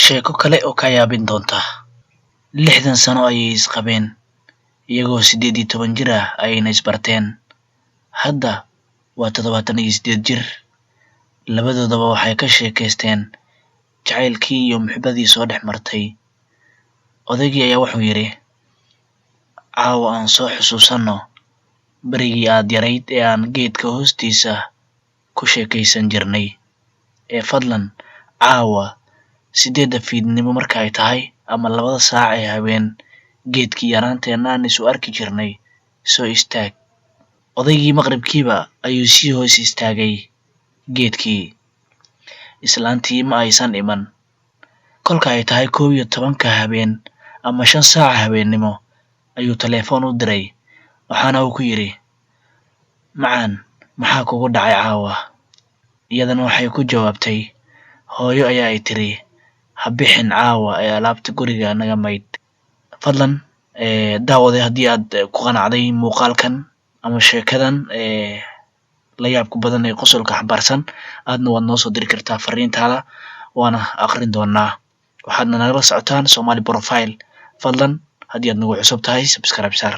Sheeko kale oo kaa yaabin doonta. 60 sano ayay isqabeen, iyagoo 18 jir ah ayayna isbarteen. Hadda waa 78 jir. Labadoodaba waxay ka sheekaysteen jacaylkii iyo muxibadii soo dhex martay. Odaygii ayaa wuxuu yidhi, caawa aan soo xusuusanno berigii aad yarayd ee aan geedka hoostiisa ku sheekaysan jirnay. Ee fadlan caawa 8 fiidnimo marka ay tahay ama 2 saac ee habeen geedkii yaraanteena aan isu arki jirnay soo istaag. Odaygii maqribkiiba ayuu sii hoos istaagay geedkii. Islaantii ma aysan iman. Kolka ay tahay 11 habeen ama 5 saac habeennimo ayuu telefoon u diray, waxaana uu ku yidhi, macaan, maxaa kugu dhacay caawa? Iyadana waxay ku jawaabtay, hooyo ayaa ay tiri, ha bixin caawa ee alaabta guriga naga maydh. Fadlan daawade, haddii aad ku qanacday muuqaalkan ama sheekadan la yaabka badan ee qosolka xambaarsan, aadna waad noo soo diri kartaa fariintaada, waana aqrin doonaa. Waxaadna nagala socotaan Somali Profile. Fadlan haddii aad nagu cusub tahay, subscribe saar.